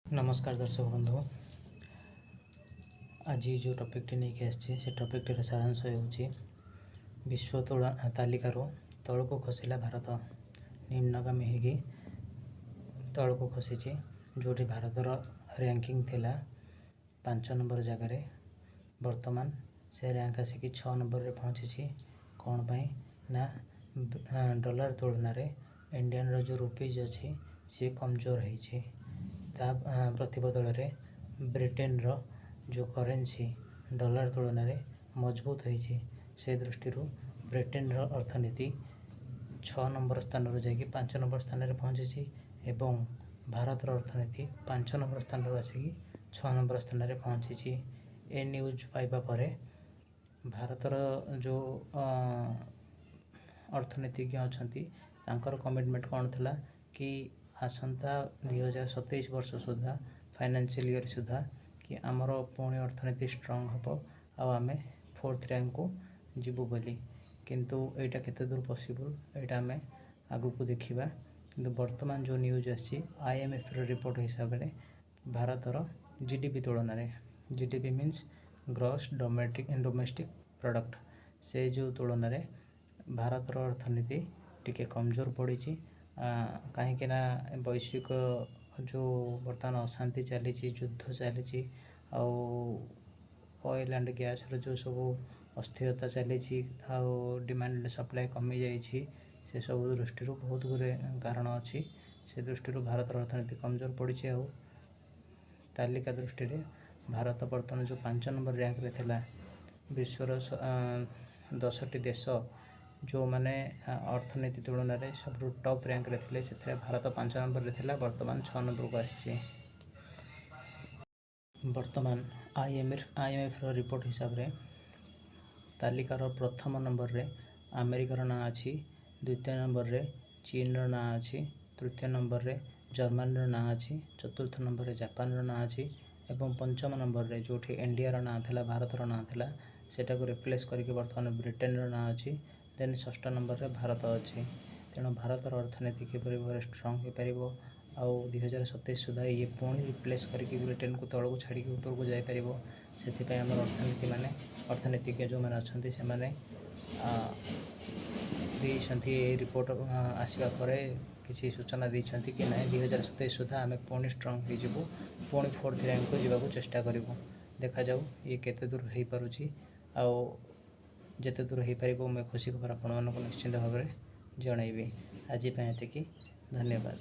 ନମସ୍କାର ଦର୍ଶକ ବନ୍ଧୁ। ଆଜି ଯେଉଁ ଟପିକ୍ଟି ନେଇକି ଆସିଛି, ସେ ଟପିକ୍ଟିର ସାରାଂଶ ହେଉଛି, ବିଶ୍ୱ ତାଲିକାରୁ ତଳକୁ ଖସିଲା ଭାରତ। ନିମ୍ନଗାମୀ ହେଇକି ତଳକୁ ଖସିଛି। ଯେଉଁଠି ଭାରତର ର୍ୟାଙ୍କିଙ୍ଗ ଥିଲା 5 ନମ୍ବର ଜାଗାରେ, ବର୍ତ୍ତମାନ ସେ ର୍ୟାଙ୍କ ଆସିକି 6 ନମ୍ବରରେ ପହଞ୍ଚିଛି। କ'ଣ ପାଇଁ ନା ଡଲାର ତୁଳନାରେ ଇଣ୍ଡିଆନର ଯେଉଁ ରୁପିଜ୍ ଅଛି, ସିଏ କମଜୋର ହେଇଛି। ତା ପ୍ରତିବଦଳରେ ବ୍ରିଟେନର ଯେଉଁ କରେନ୍ସି ଡଲାର ତୁଳନାରେ ମଜବୁତ ହେଇଛି। ସେ ଦୃଷ୍ଟିରୁ ବ୍ରିଟେନର ଅର୍ଥନୀତି 6 ନମ୍ବର ସ୍ଥାନରୁ ଯାଇକି 5 ନମ୍ବର ସ୍ଥାନରେ ପହଞ୍ଚିଛି ଏବଂ ଭାରତର ଅର୍ଥନୀତି 5 ନମ୍ବର ସ୍ଥାନରୁ ଆସିକି 6 ନମ୍ବର ସ୍ଥାନରେ ପହଞ୍ଚିଛି। ଏ ନ୍ୟୁଜ୍ ପାଇବା ପରେ ଭାରତର ଯେଉଁ ଅର୍ଥନୀତିଜ୍ଞ ଅଛନ୍ତି, ତାଙ୍କର କମିଟମେଣ୍ଟ କ'ଣ ଥିଲା କି ଆସନ୍ତା 2027 ବର୍ଷ ସୁଦ୍ଧା, ଫାଇନାନ୍ସିଆଲ ଇୟର୍ ସୁଦ୍ଧା କି ଆମର ପୁଣି ଅର୍ଥନୀତି ଷ୍ଟ୍ରଙ୍ଗ ହେବ ଆଉ ଆମେ ଫୋର୍ଥ ର୍ୟାଙ୍କକୁ ଯିବୁ ବୋଲି। କିନ୍ତୁ ଏଇଟା କେତେ ଦୂର ପସିବୁଲ୍, ଏଇଟା ଆମେ ଆଗକୁ ଦେଖିବା। କିନ୍ତୁ ବର୍ତ୍ତମାନ ଯେଉଁ ନ୍ୟୁଜ୍ ଆସିଛି, ଆଇଏମ୍ଏଫ୍ର ରିପୋର୍ଟ ହିସାବରେ ଭାରତର ଜିଡିପି ତୁଳନାରେ, GDP means gross domestic product, ସେ ଯେଉଁ ତୁଳନାରେ ଭାରତର ଅର୍ଥନୀତି ଟିକେ କମଜୋର ପଡ଼ିଛି। କାହିଁକି ନା ବୈଶ୍ୱିକ ଯେଉଁ ବର୍ତ୍ତମାନ ଅଶାନ୍ତି ଚାଲିଛି, ଯୁଦ୍ଧ ଚାଲିଛି ଆଉ ଅଏଲ୍ ଆଣ୍ଡ ଗ୍ୟାସ୍ର ଯେଉଁ ସବୁ ଅସ୍ଥିରତା ଚାଲିଛି ଆଉ ଡିମାଣ୍ଡ ସପ୍ଲାଏ କମିଯାଇଛି, ସେସବୁ ଦୃଷ୍ଟିରୁ ବହୁତ ଗୁଡ଼ିଏ କାରଣ ଅଛି। ସେ ଦୃଷ୍ଟିରୁ ଭାରତର ଅର୍ଥନୀତି କମଜୋର ପଡ଼ିଛି। ଆଉ ତାଲିକା ଦୃଷ୍ଟିରେ ଭାରତ ବର୍ତ୍ତମାନ ଯେଉଁ 5 ନମ୍ବର ର୍ୟାଙ୍କରେ ଥିଲା, ବିଶ୍ୱର 10ଟି ଦେଶ ଯେଉଁମାନେ ଅର୍ଥନୀତି ତୁଳନାରେ ସବୁଠୁ ଟପ୍ ର୍ୟାଙ୍କରେ ଥିଲେ, ସେଥିରେ ଭାରତ 5 ନମ୍ବରରେ ଥିଲା, ବର୍ତ୍ତମାନ 6 ନମ୍ବରକୁ ଆସିଛି। ବର୍ତ୍ତମାନ ଆଇଏମ୍ଏଫ୍ର ରିପୋର୍ଟ ହିସାବରେ ତାଲିକାର ପ୍ରଥମ ନମ୍ବରରେ ଆମେରିକାର ନାଁ ଅଛି, ଦ୍ୱିତୀୟ ନମ୍ବରରେ ଚୀନର ନାଁ ଅଛି, ତୃତୀୟ ନମ୍ବରରେ ଜର୍ମାନୀର ନାଁ ଅଛି, ଚତୁର୍ଥ ନମ୍ବରରେ ଜାପାନର ନାଁ ଅଛି ଏବଂ ପଞ୍ଚମ ନମ୍ବରରେ ଯେଉଁଠି ଇଣ୍ଡିଆର ନାଁ ଥିଲା, ଭାରତର ନାଁ ଥିଲା, ସେଟାକୁ ରିପ୍ଲେସ୍ କରିକି ବର୍ତ୍ତମାନ ବ୍ରିଟେନର ନାଁ ଅଛି। ଦେନ୍ ଷଷ୍ଠ ନମ୍ବରରେ ଭାରତ ଅଛି। ତେଣୁ ଭାରତର ଅର୍ଥନୀତି କିପରି ଭାବରେ ଷ୍ଟ୍ରଙ୍ଗ ହେଇପାରିବ ଆଉ 2027 ସୁଦ୍ଧା ଇଏ ପୁଣି ରିପ୍ଲେସ୍ କରିକି ବ୍ରିଟେନକୁ ତଳକୁ ଛାଡ଼ିକି ଉପରକୁ ଯାଇପାରିବ, ସେଥିପାଇଁ ଆମର ଅର୍ଥନୀତି ମାନେ ଅର୍ଥନୀତିଜ୍ଞ ଯେଉଁମାନେ ଅଛନ୍ତି, ସେମାନେ ଦେଇଛନ୍ତି, ଏ ରିପୋର୍ଟ ଆସିବା ପରେ କିଛି ସୂଚନା ଦେଇଛନ୍ତି କି ନାଇଁ, 2027 ସୁଦ୍ଧା ଆମେ ପୁଣି ଷ୍ଟ୍ରଙ୍ଗ ହେଇଯିବୁ, ପୁଣି ଫୋର୍ଥ ର୍ୟାଙ୍କକୁ ଯିବାକୁ ଚେଷ୍ଟା କରିବୁ। ଦେଖାଯାଉ ଇଏ କେତେ ଦୂର ହେଇପାରୁଛି। ଆଉ ଯେତେ ଦୂର ହେଇପାରିବ, ମୁଁ ଖୁସି ଖବର ଆପଣମାନଙ୍କୁ ନିଶ୍ଚିନ୍ତ ଭାବରେ ଜଣାଇବି। ଆଜି ପାଇଁ ଏତିକି, ଧନ୍ୟବାଦ।